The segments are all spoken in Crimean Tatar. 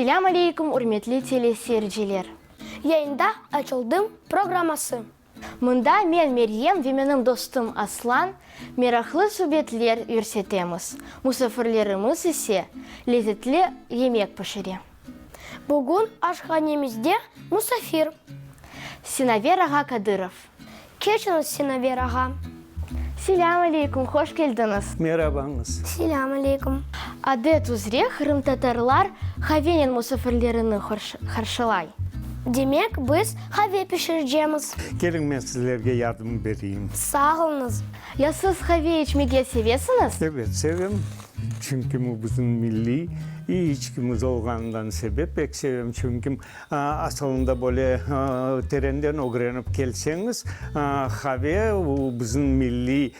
Selâm aleyküm, ürmetli teleseyirciler! Yayında Açıldım programması. Mında men, Meryem ve menim dostum Aslan meraqlı subetler yürsetemiz, musafirlerimiz ise lezetli yemek pişire. Bugün aşhanemizde musafir. Sinaver ağa Kadırov. Keçiñiz, Sinaver ağa. Selâm aleyküm, hoş keldiñiz. Merabañız. Selâm aleyküm. Adet üzre qırımtatarlar qavenen musafirlerini qarşılay. Demek, biz qave pişircemiz. Keliñ, men sizlerge yardım bereyim. Sağ oluñız. Ya siz qave içmege sevesiñiz? Ebet, sevem. Çünki bu bizim milliy içkimiz olğanından sebep pek sevem. Çünki Asılında böyle terenden ögrenip kelseñiz, qave bu bizim milliy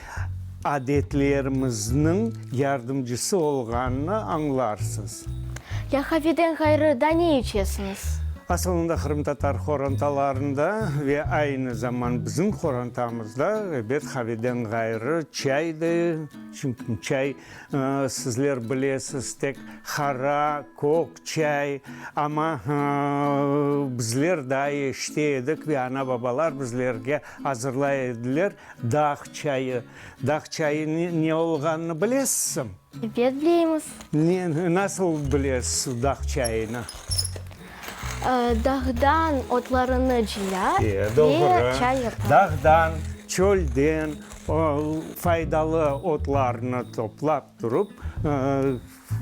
adetlerimizniñ yardımcısı olğanını añlarsız. Ya qaveden ğayrı da ne içesiñiz? Asılında qırımtatar qorantalarında ve aynı zaman bizim qorantamızda, ebet, qaveden ğayrı çay da, çünki çay Sizler bilesiz, tek qara, kök çay, amma bizler daa eşite edik ve ana-babalar bizlerge azırlay ediler dağ çayı. Dağ çayı ne olğanını bilesizmi? Ebet, bileymiz. Ne, nasıl bilesiz dağ çayını? Dağdan otlarını cıya ve çay yapa. Dağdan, çölden faydalı otlarnı toplap turıp,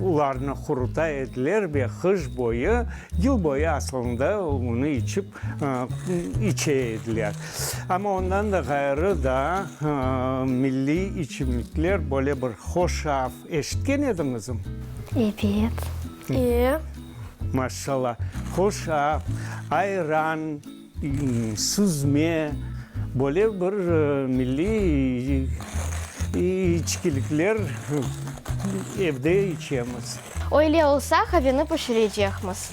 olarnı quruta ediler ve qış boyu, yıl boyu aslında onı içip, içe ediler. Amma ondan da ğayrı da milliy içimlikler böyle bir hoşaf, eşitken ediñizmi? Ebet. E. Maşallah. Hoşaf, ayran, süzme, böyle bir milliy içkilikler evde içemiz. Öyle olsa, qaveni pişirecekmiz.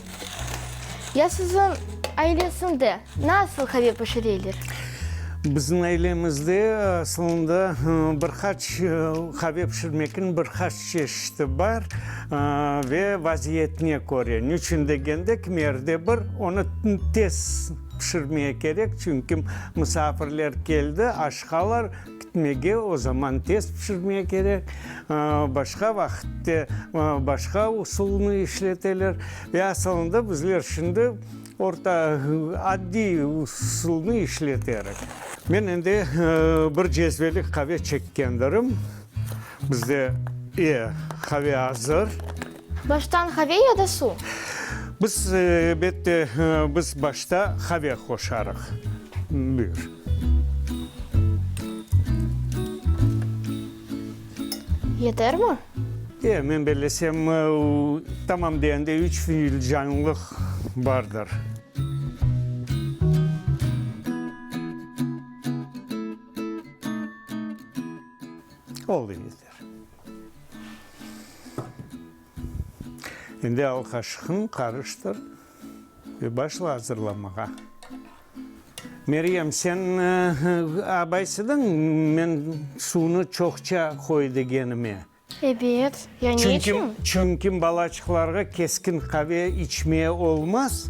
Ya siziñ ailesinde nasıl qave pişireler? Bizim ailemizde aslında bir qaç qave pişirmekniñ bir qaç çeşiti bar ve vaziyetine köre. Niçün degende, kimerde bir onı tez pişirmeye kerek, çünki musafirler keldi, aşqalar, Kitmege o zaman tez pişirmeye kerek, başqa vaqıtte başqa usulnı işleteler. Ve asılında bizler şimdi orta, addiy usulnı işleterik. Men endi bir cezvelik qave çekkendirim. Bizde, e, qave azır. Baştan qave ya da suv? Biz, elbette, biz başta qave qoşarıq. Buyur. Yetermi? E, men bellesem, tamam degende üç filcanlıq bardır. Oldı, yeter. Endi al qaşıqnı qarıştır ve başla azırlamağa. Meryem, sen abaysıdıñ men suvnı çoqça qoy degenime? Ebet, ya ne içün? Çünki balaçıqlarğa keskin qave içmeye olmaz.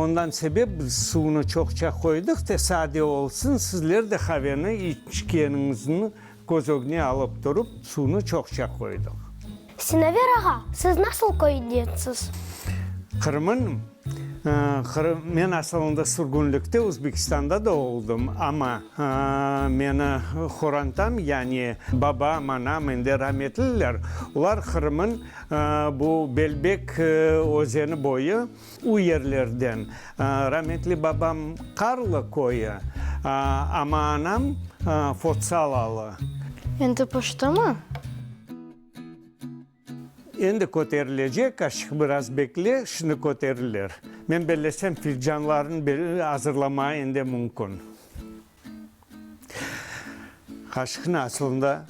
Ondan sebep biz suvnı çoqça qoydıq te sade olsun, sizler de qaveni içkeniñizni Köz ögüne alıp turıp, suvnı çoqça qoydıq. Sinaver ağa, siz nasıl köydensiz? Qırımın, Qırım, men asılında sürgünlikte Özbekistanda da oldım, amma meni qorantam, yani babam, anam endi rametliler, olar Qırımın bu Belbek özeni boyu, U yerlerden. Rametli babam Qarlı köyü, amma anam Fotsalalı. Endi piştimi? Endi köterilecek, aşıq biraz bekle, şimdi köterilir. Men bellesem, filcanlarnı azırlamağa endi mümkün. Qaşıqnı asılında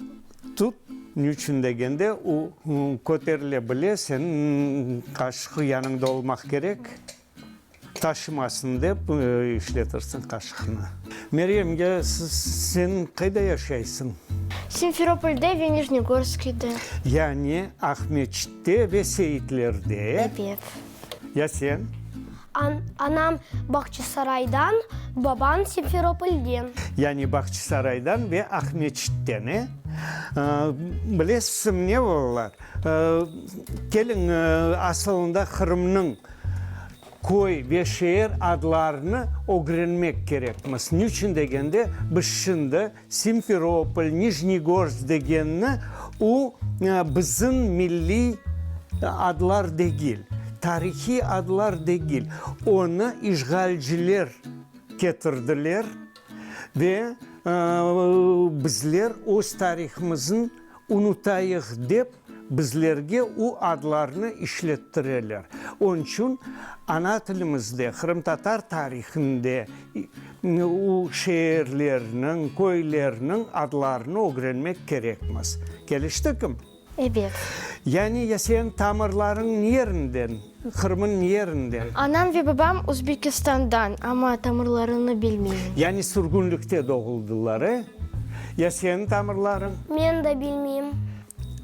tut, niçün degende, o köterile bile, seniñ qaşıq yanıñda olmaq kerek, taşımasın dep işletirsiñ qaşıqnı. Meryem, ya sen qayda yaşaysıñ? Simferopolde ve Nijnegorskiyde. Yani Aqmeçitte ve Seyitlerde. Ebet. Ya sen? Anam Bağçasaraydan, babam Simferopolden. Yani Bağçasaraydan ve Aqmeçitten, e? Bilesizmi ne balalar? Keliñ, asılında Qırımnıñ köy ve şeer adlarını ögrenmek kerekmiz. Niçün degende, biz şimdi Simferopol, Nijnegorsk degenni, o, bizim milliy adlar degil, tarihiy adlar degil, onı işğalciler ketirdiler ve bizler öz tarihımıznı unutayıq dep, bizlerge o adlarnı işlettireler. Onıñ içün ana tilimizde, qırımtatar tarihinde o şeerlerniñ, köylerniñ adlarını ögrenmek kerekmiz. Keliştikmi? Ebet. Yani ya seniñ tamırlarıñ niyerinden, Qırım'ın niyerinden? Anam ve babam Uzbekistandan, amma tamırlarını bilmeyim. Yani sürgünlikte doğuldılar, e? Ya seniñ tamırlarıñ? Men de bilmeyim.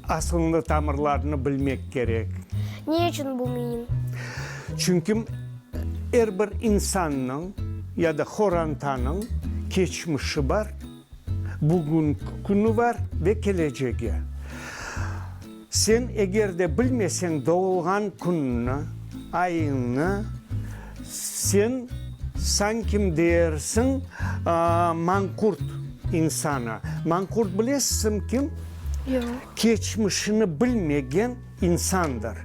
Asılında tamırlarını bilmek kerek. Ne içün bilmeyim? Çünki er bir insannıñ ya da horantanıñ keçmişi bar, Bugünki künü bar ve kelecegi. Sen eger de bilmeseñ doğulğan kününi, ayıñnı, sen sankim deyersiñ manqurt insanı. Manqurt bilesizmi kim? Yoq. Keçmişini bilmegen insandır.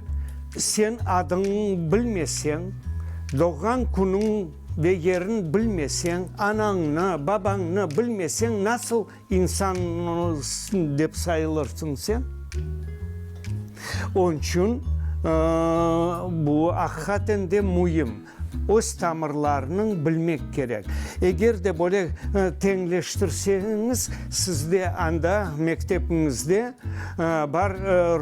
Sen adıñnı bilmeseñ, doğğan künüñ ve yerin bilmeseñ, anañnı, babañnı bilmeseñ, nasıl insan dep sayılırsıñ sen? Onıñ içün bu aqiqaten de müim. Öz tamırlarınıñ bilmek kerek. Eger de böyle teñleştirseñiz, sizde anda, mektepiñizde bar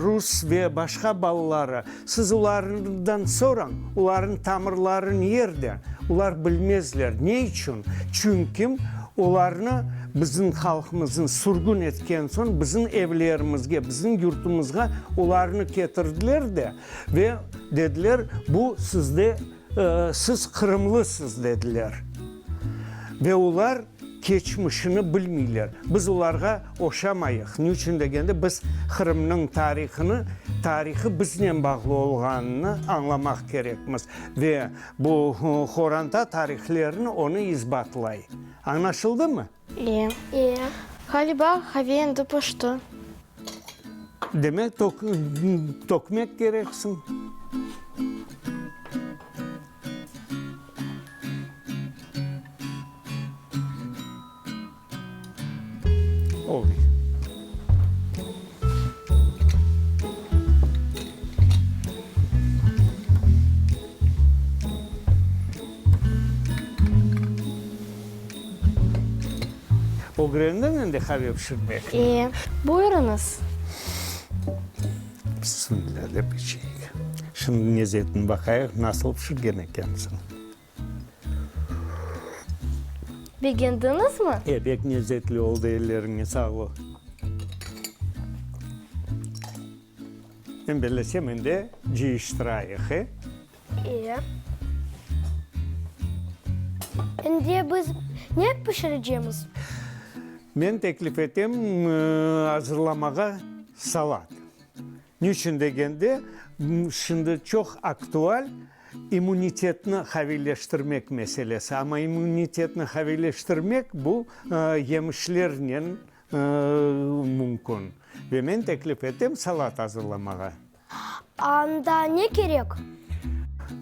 rus ve başqa balaları, siz olardan sorañ, olarnıñ tamırları niyerde? Olar bilmezler. Ne içün? Çünki olarnı bizim halqımıznı sürgün etken soñ bizim evlerimizge, bizim yurtumızğa olarnı ketirdiler de, Ve dediler, bu sizde, siz qırımlısız, dediler. Ve olar keçmişini bilmeyler. Biz olarğa oşamayıq. Ne içün degende, biz Qırımnıñ tarihını, tarihı biznen bağlı olğanını añlamaq kerekmiz. Ve bu qoranta tarihlerini onı isbatlay. Añlaşıldımı? E. E. Ğaliba, qave endi pişti. Demek, tökmek kereksiñ. Oldı. Ögrendiñ endi qave pişirmekni? E, buyurıñız. Bismillah dep içeyik. Şimdi lezetini baqayıq, nasıl pişirgen ekensiñ. Begendiñizmi? E, pek lezetli oldı, elleriñe sağlıq. Men bellesem, endi cıyıştırayıq, e? E. Endi biz ne pişirecemiz? Men teklif etem azırlamağa salat. Niçün degende, şimdi çoq aktual immunitetni qaviyleştirmek meselesi. Amma immunitetni qaviyleştirmek bu yemişlernen mümkün. Ve men teklif etem salat azırlamağa. Anda ne kerek?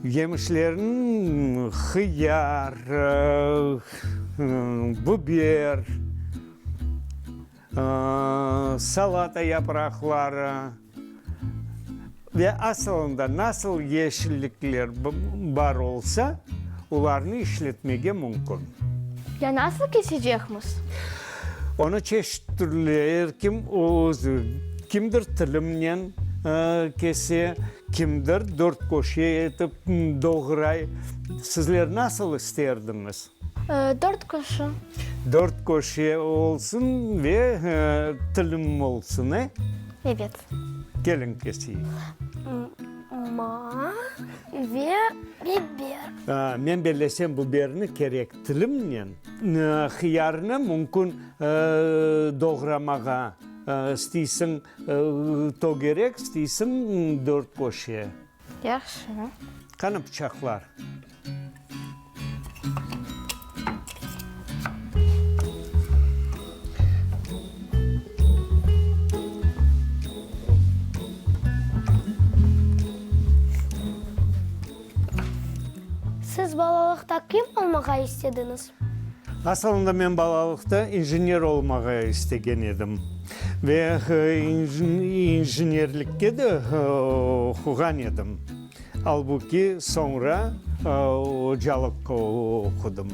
Yemişlerniñ hıyar, biber, salata yapraqları ve asılında nasıl yeşillikler bar olsa, olarnı işletmege mümkün. Ya nasıl kesecekmiz? Onı çeşit türlü er kim özü, kimdir tilimnen kese, kimdir dörtköşe etip doğray. Sizler nasıl isterdiñiz? Dört köşe. Dört köşe olsun ve tilim olsun, e? Ebet. Keliñ keseyik. Ma ve biber. Men bellesem biberni kerek tilimnen, hıyarnı mümkün doğramağa, isteysiñ tögerek, isteysiñ dört köşe. Yahşı. Qani pıçaqlar? Siz balalıqta kim olmağa istediñiz? Asılında men balalıqta injener olmağa istegen edim ve injenerlikke de oquğan edim. Albuki soñra ocalıqqa oqudım.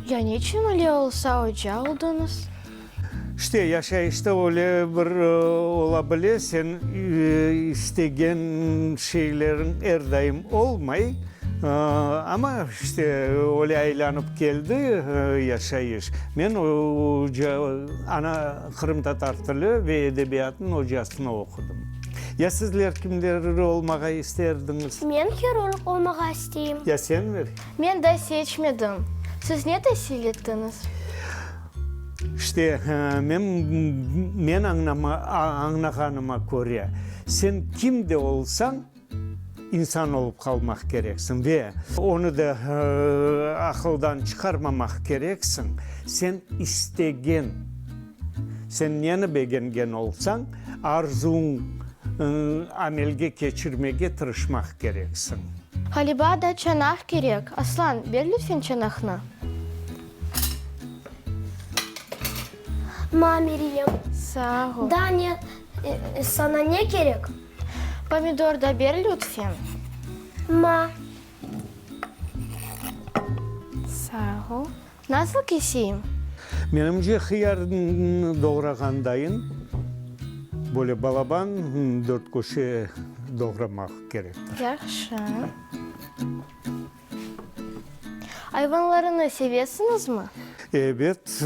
Ya neçün öyle olsa oca oldıñız? İşte, yaşayışta öyle bir ola bile, sen istegen şeyleriñ er daim olmay, amma işte öyle aylanıp keldi yaşayış. Men oca, ana qırımtatar tili ve edebiyatınıñ ocasını oqudım. Ya sizler kimler olmağa isterdiñiz? Men hirurg olmağa isteyim. Ya sen, Mer? Men daa seçmedim. Siz ne tasil ettiñiz? İşte, men, men añlağanıma köre, sen kim de olsañ, insan olıp qalmaq kereksiñ ve onı da aqıldan çıqarmamaq kereksiñ, sen istegen, sen neni begengen olsañ, arzuñ amelge keçirmege tırışmaq kereksiñ. Ğaliba da çanaq kerek. Aslan, ber lütfen çanaqnı. Ma, Meryem. Sağ ol. Daa ne, saña ne kerek? Pomidor da ber lütfen. Ma. Sağ ol. Nasıl keseyim? Menimce, hıyarnı doğrağandayın, böyle balaban dörtköşe doğramaq kerektir. Yahşı. Ayvanlarını sevesiñizmi? Ebet,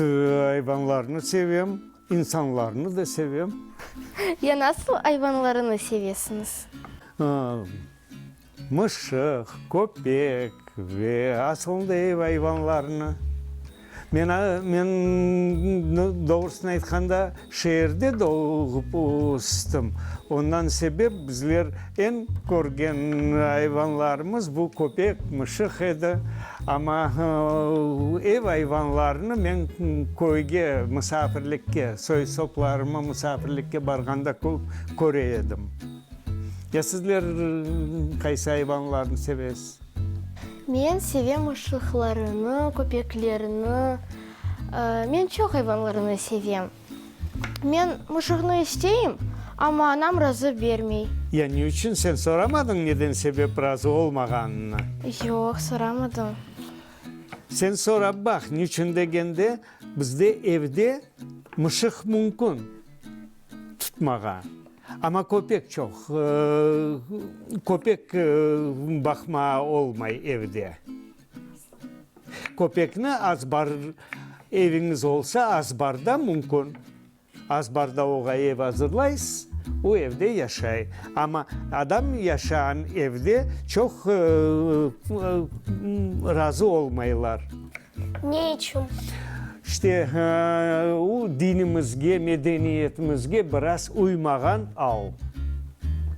ayvanlarnı sevem, insanlarnı da sevem. Ya nasıl ayvanlarını sevesiñiz? Mışıq, köpek ve asılında ev ayvanlarını. Men, men doğrusını aytqanda, şeerde doğıp östim. Ondan sebep bizler eñ körgen ayvanlarımız bu köpek, mışıq edi. Amma ev ayvanlarını men köyge musafirlikke, soy-soplarıma musafirlikke barğanda köre edim. Ya sizler qaysı ayvanlarnı sevesiz? Men sevem mışıqlarını, köpeklerni. Men çoq ayvanlarnı sevem. Men mışıqnı isteyim, amma anam razı bermey. Ya ne içün sen soramadıñ neden sebep razı olmağanını? Yoq, soramadım. Sen sorap baq, niçün degende, bizde evde mışıq mümkün tutmağa, amma köpek çoq, köpek baqmağa olmay evde. Köpekni azbar, eviñiz olsa, azbarda mümkün. Azbarda oğa ev azırlaysız, o evde yaşay. Amma adam yaşağan evde çoq razı olmaylar. Ne içün? İşte, o dinimizge, medeniyetimizge biraz uymağan al.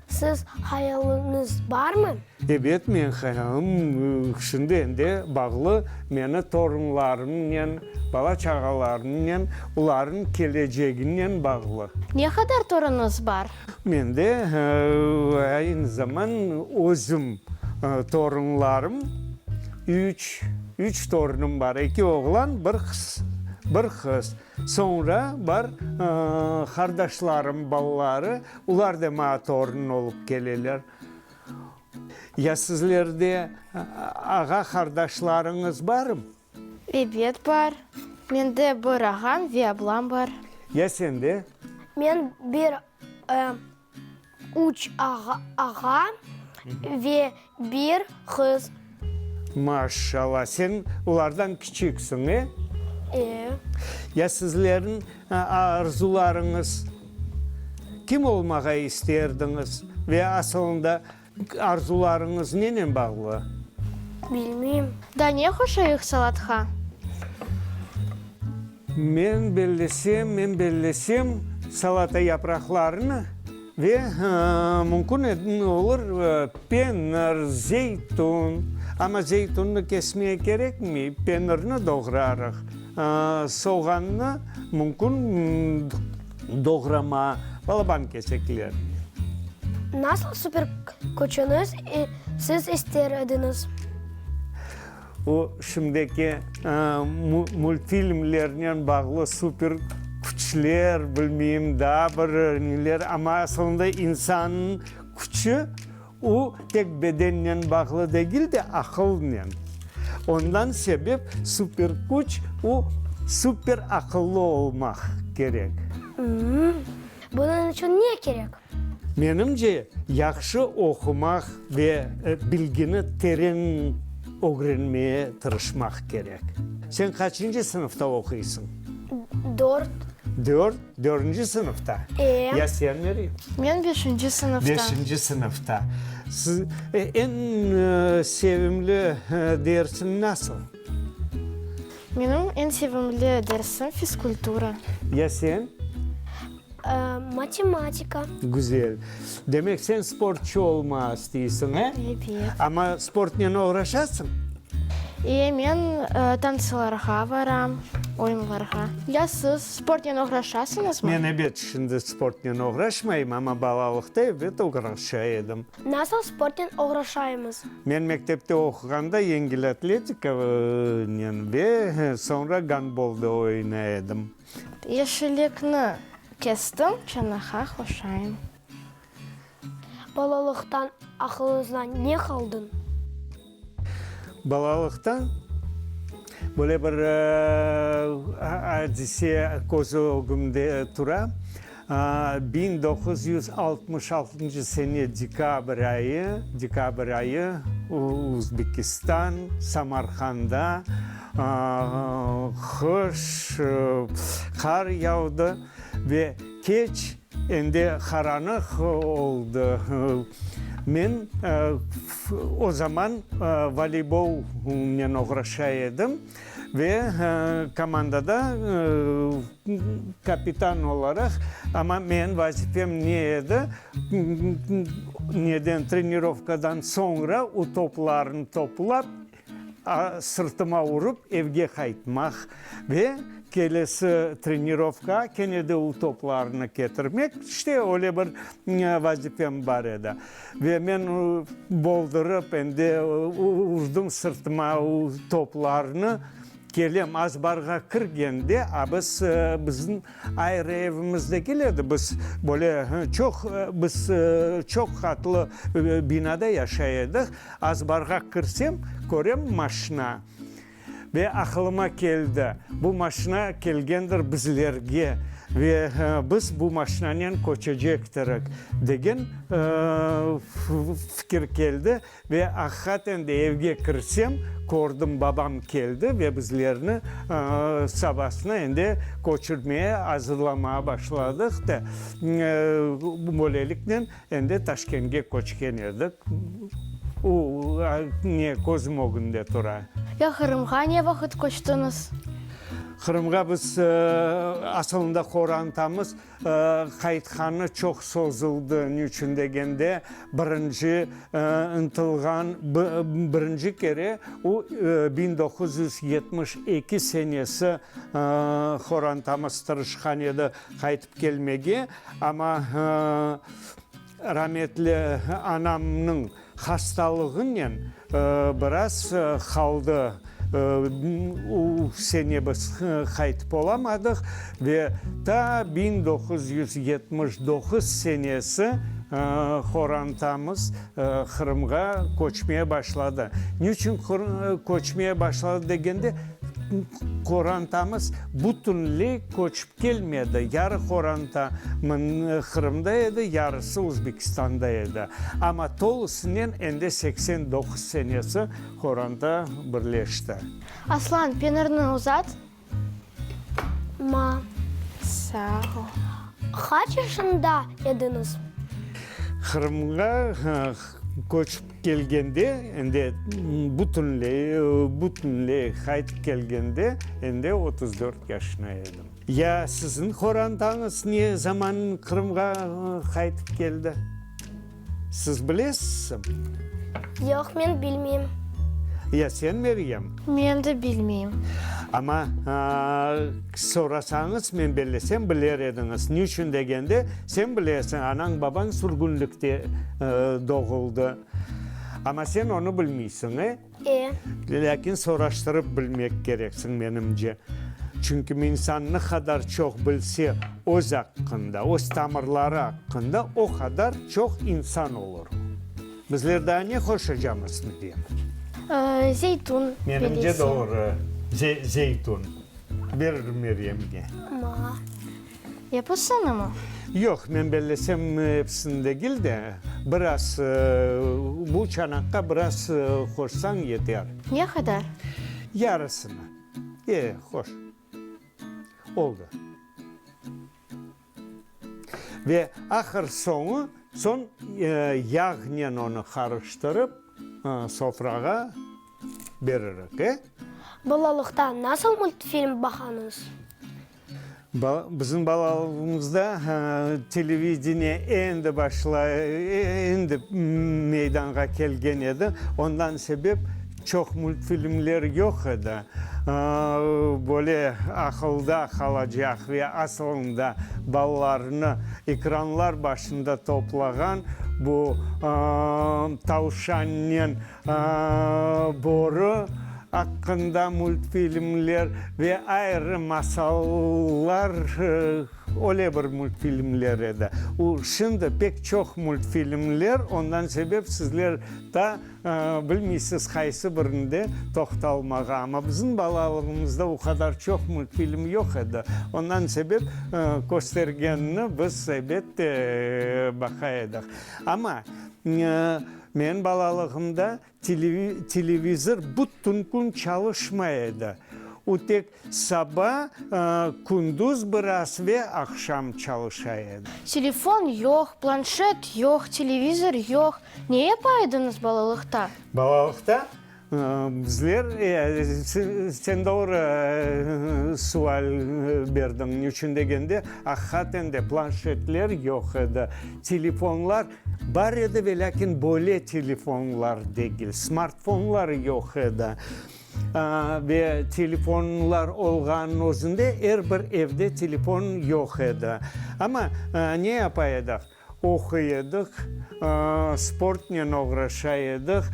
Siz hayalıñız barmı? Ebet, men hayalım şimdi endi bağlı meni torunlarımnen, bala-çağalarımnen, olarnıñ keleceginen bağlı. Ne qadar torunıñız bar? Mende aynı zaman özüm torunlarım, üç, üç torunım bar, eki oğlan, bir qız, bir qız. Soñra bar qardaşlarım balaları, olar da maña torun olıp keleler. Ya sizlerde ağa-qardaşlarıñız barmı? Ebet, bar. Mende bir ağam ve ablam bar. Ya sende? Men bir, üç ağa ve bir qız. Maşşalla, sen olardan kiçiksiñ, e? E. Ya sizlerniñ arzularıñız? Kim olmağa isterdiñiz ve asılında arzularıñız nenen bağlı? Bilmeyim. Da ne qoşayıq salatqa? Men bellesem, men bellesem, salata yapraqlarını ve, mümkün olur, penir, zeytun, amma zeytunnı kesmeye kerekmey, penirni doğrarıq, soğannı mümkün doğrama, balaban keseklernen. Nasıl süper küçüni siz ister ediñiz? O, şimdiki multfilmlernen bağlı super küçler, bilmeyim, daa bir neler, amma asılında insannıñ küçü, o, tek bedennen bağlı degil de, aqılnen. Ondan sebep super küç, o, super aqıllı olmaq kerek. Bunıñ içün ne kerek? Menimce, yahşı oqumaq ve bilgini teren ögrenmeye tırışmaq kerek. Sen qaçıncı sınıfta oquysıñ? Dört. Dört, dördünci sınıfta? E. Ya sen, Meryem? Men beşinci sınıfta. Beşinci sınıfta. Siz, eñ sevimli dersiñ nasıl? Menim eñ sevimli dersim fizkultura. Ya sen? Matematika. Güzel. Demek, sen sportçu olmağa isteysiñ, e? Ebet. Amma sportnen oğraşasıñ? E, men tantsılarğa baram, oyunlarğa. Ya siz sportnen oğraşasıñızmı? Men, ebet, şimdi sportnen oğraşmayım, amma balalıqta, ebet, oğraşa edim. Nasıl sportnen oğraşaymız? Men mektepte oquğanda yengil atletikanen ve soñra gandbolda oynay edim. Yeşillikni kestim, çanağa qoşayım. Balalıqtan aqılıñızda ne qaldı? Balalıqtan böyle bir adise köz ögümde tura. 1966 sene dekabr ayı, dekabr ayı, Uzbekistan, Samarqanda qış, qar yağdı ve keç endi qaranıq oldı. Men o zaman voleybolnen oğraşa edim. Ve komandada kapitan olaraq, amma menim vazifem ne edi, neden trenirovkadan soñra o toplarnı toplap, sırtıma urıp evge qaytmaq ve kelesi trenirovkağa kene de o toplarnı ketirmek, işte öyle bir vazifem bar edi. Ve men boldurıp, endi urdım sırtıma o toplarnı, kelem, azbarğa kirgende, a biz, bizim ayrı evimiz degil edi, biz böyle çoq, biz çoq qatlı binada yaşay edik, azbarğa kirsem, körem maşina. Ve aqılıma keldi, bu maşina kelgendir bizlerge ve biz bu maşinanen köçecektirik, degen fikir keldi. Ve aqiqaten de evge kirsem, kördim, babam keldi ve bizlerni sabasına endi köçürmeye azırlamağa başladıq da, böyleliknen Endi Taşkentke köçken edik. O, ne, közüm ögünde tura. Ya Qırımğa ne vaqıt köçtiñiz? Qırımğa biz, asılında qorantamız qaytqanı çoq sozuldı. Niçün degende, birinci ıntılğan, birinci kere o, 1972 senesi qorantamız tırışqan edi qaytıp kelmege. Amma rametli anamnıñ hastalığınen biraz qaldı. O sene biz qaytıp olamadıq ve ta 1979 senesi qorantamız Qırımğa köçmeye başladı. Niçün köçmeye başladı degende? Qorantamız bütünley köçip kelmedi, yarı qoranta Qırımda edi, yarısı Özbekistanda edi. Amma tolusınen endi 89 senesi qoranta birleşti. Aslan, penirni uzat. Ma. Sağ ol. Qaç yaşında ediñiz? Qırımğa köçip kelgende, endi bütünley, bütünley qaytıp kelgende, endi 34 yaşına edim. Ya siziñ qorantañız ne zaman Qırımğa qaytıp keldi? Siz bilesizmi? Yoq, men bilmeyim. Ya sen, Meryem? Men de bilmeyim. Amma sorasañız, men bellesem, biler ediñiz. Niçün degende, sen bilesiñ, anañ-babañ sürgünlikte doğuldı. Amma sen onı bilmeysiñ, e? E. Lâkin soraştırıp bilmek kereksiñ, menimce. Çünki insan ne qadar çoq bilse öz aqqında, öz tamırları aqqında, o qadar çoq insan olur. Bizler daa ne qoşacamız, Meryem? Zeytun Menimce belesem. doğru, zeytun. Ber Meryemge. Ma. Episinimi? Yoq, men bellesem, episini degil de, biraz, bu çanaqqa biraz qoşsañ yeter. Ne qadar? Yarısını. E, hoş. Oldı. Ve ahır soñu, soñ yağnen onı qarıştırıp, sofrağa beririk, e? Balalıqta nasıl multfilm baqañız? Bizim balalığımızda televideniye endi başlay, endi meydanğa kelgen edi. Ondan sebep çoq multfilmler yoq edi. Böyle aqılda qalacaq ve asılında balalarnı ekranlar başında toplağan bu tavşannen Boru aqqında multfilmler ve ayrı masallar, öyle bir multfilmler edi. Şimdi pek çoq multfilmler, ondan sebep sizler da bilmeysiz qaysı birinde toqtalmağa. Amma bizim balalığımızda o qadar çoq multfilm yoq edi. Ondan sebep köstergenini biz, elbette, baqa edik. Amma Menim balalığımda televizor bütün kün çalışmay edi. O tek saba, kündüz biraz ve aqşam çalışa edi. Telefon yoq, planşet yoq, televizor yoq. Ne yapa ediñiz balalıqta? Balalıqta Bizler, sen doğru sual berdiñ, niçün degende, aqiqaten de planşetler yoq edi, telefonlar bar edi, ve lâkin böyle telefonlar degil, smartfonlar yoq edi. Ve telefonlar olğanınıñ özünde er bir evde telefon yoq edi. Amma ne yapa edik? Oquy edik, sportnen oğraşa edik,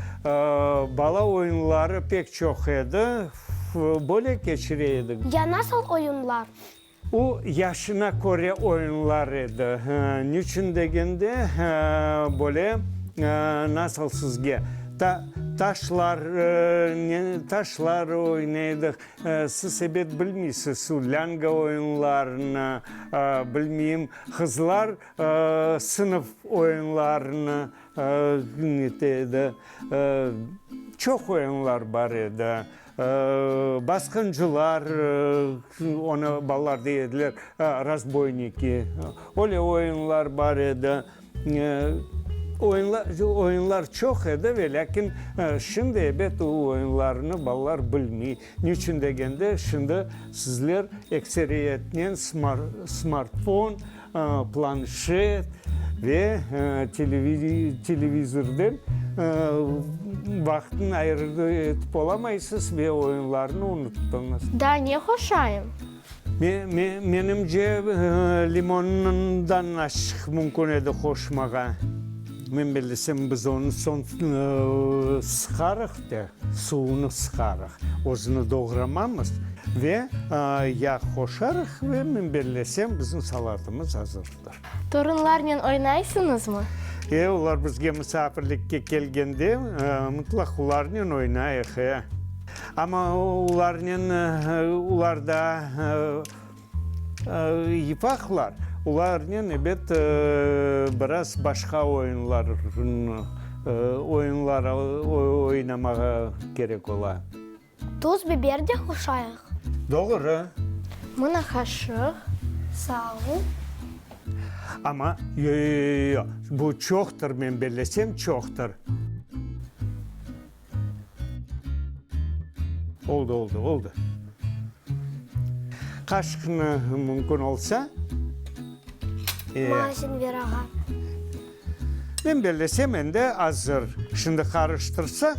bala oyunları pek çoq edi, böyle keçire edik. Ya nasıl oyunlar? O, yaşına köre oyunlar edi. Niçün degende, böyle, nasıl sizge, taşlar, taşlar oynay edik, Siz ebet bilmeysiz şu lânga oyunlarını, bilmeyim, qızlar sınıf oyunlarını nete edi. Çoq oyunlar bar edi. Basqıncılar, onı balalar dey ediler, razboyniki, öyle oyunlar bar edi. Oyunlar çoq edi, ve lâkin şimdi ebet o oyunlarnı balalar bilmey. Niçün degende, şimdi sizler ekseriyetnen smartfon, planşet ve televizorden vaqıtnı ayırı etip olamaysız ve oyunlarnı unuttıñız. Daa ne qoşayım? Menimce, limondan azçıq mümkün edi qoşmağa. Men bellesem, biz onı soñ sıqarıq de, suvunı sıqarıq, özüni doğramamız ve yağ qoşarıq ve men bellesem, bizim salatımız azırdır. Torunlarnen oynaysıñızmı? E, olar bizge musafirlikke kelgende, mıtlaq olarnen oynayıq, e. Amma olarnen, olar da yıfaqlar, olarnen, ebet, biraz başqa oyunlar, oyunlar oynamağa kerek ola. Tuz, biber de qoşayıq. Doğru. Mına qaşıq. Sağ ol. Amma, yo-yo-yo, bu çoqtır, men bellesem, çoqtır. Oldı, oldı, oldı. Qaşıqnı mümkün olsa. Ma, Senver ağa. Men bellesem, endi azır. Şimdi qarıştırsaq,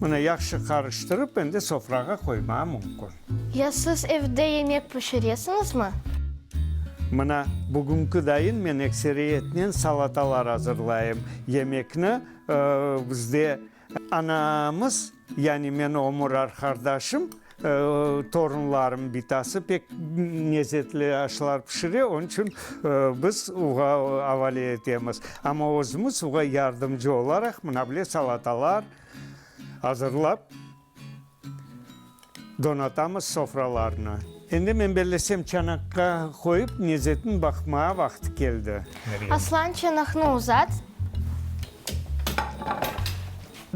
mına yahşı qarıştırıp, endi sofrağa qoymağa mümkün. Ya siz evde yemek pişiresiñizmi? Mına bugünki dayın men ekseriyetnen salatalar azırlayım. Yemekni bizde anamız, yani men ömür arqardaşım, torunlarım bitası pek lezetli aşlar pişire, onıñ içün biz oğa avale etemiz. Amma özümiz oğa yardımcı olaraq mına böyle salatalar azırlap, Donatamız sofralarnı. Endi men bellesem çanaqqa qoyıp lezetin baqmağa vaqtı keldi. Aslan, çanaqnı uzat.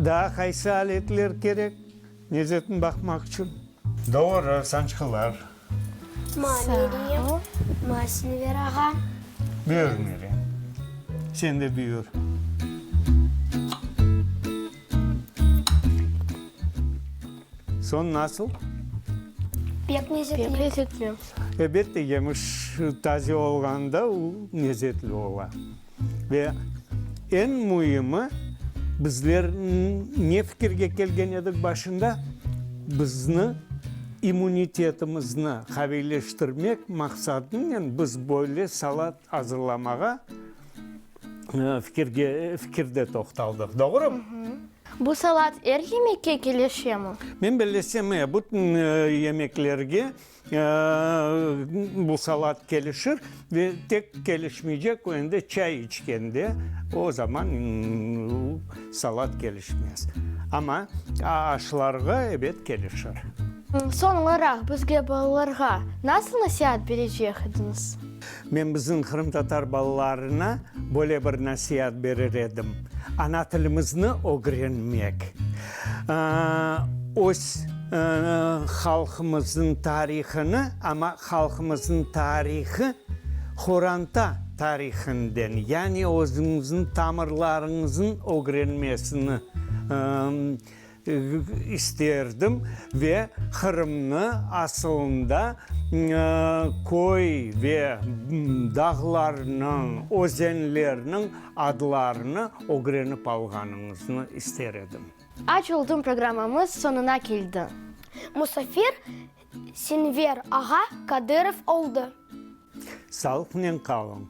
Daa qaysı aletler kerek lezetin baqmaq içün? Doğru, sançqılar. Ma, Meryem. Ma, Sünver ağa. Buyur, Meryem. Sen de buyur. Soñ nasıl? Pek lezetli. Pek lezetli. Elbette, yemiş taze olğanda o lezetli ola. Ve eñ müimi, bizler ne fikirge kelgen edik başında? Bizni immunitetimizni qaviyleştirmek maqsadınen biz böyle salat azırlamağa fikirge, fikirde toqtaldıq. Doğrumı? Bu salat er yemekke kelişemi? Men bellesem, e, bütün yemeklerge bu salat kelişir ve tek kelişmeycek o endi çay içkende, o zaman salat kelişmez. Amma aşlarğa, ebet, kelişir. Soñ olaraq bizge, balalarğa, nasıl nasiat berecek ediñiz? Men bizim qırımtatar balalarına böyle bir nasiat berir edim, ana tilimizni ögrenmek, öz halqımıznıñ tarihını, amma halqımıznıñ tarihı qoranta tarihinden, yani özüñizniñ tamırlarıñıznıñ ögrenmesini İsterdim ve Qırımnı asılında köy ve dağlarnıñ, özenlerniñ adlarını ögrenip alğanıñıznı ister edim. Aç oldım programmamız soñuna keldi. Musafir Senver ağa Kadırov oldı. Sağlıqnen qalıñ.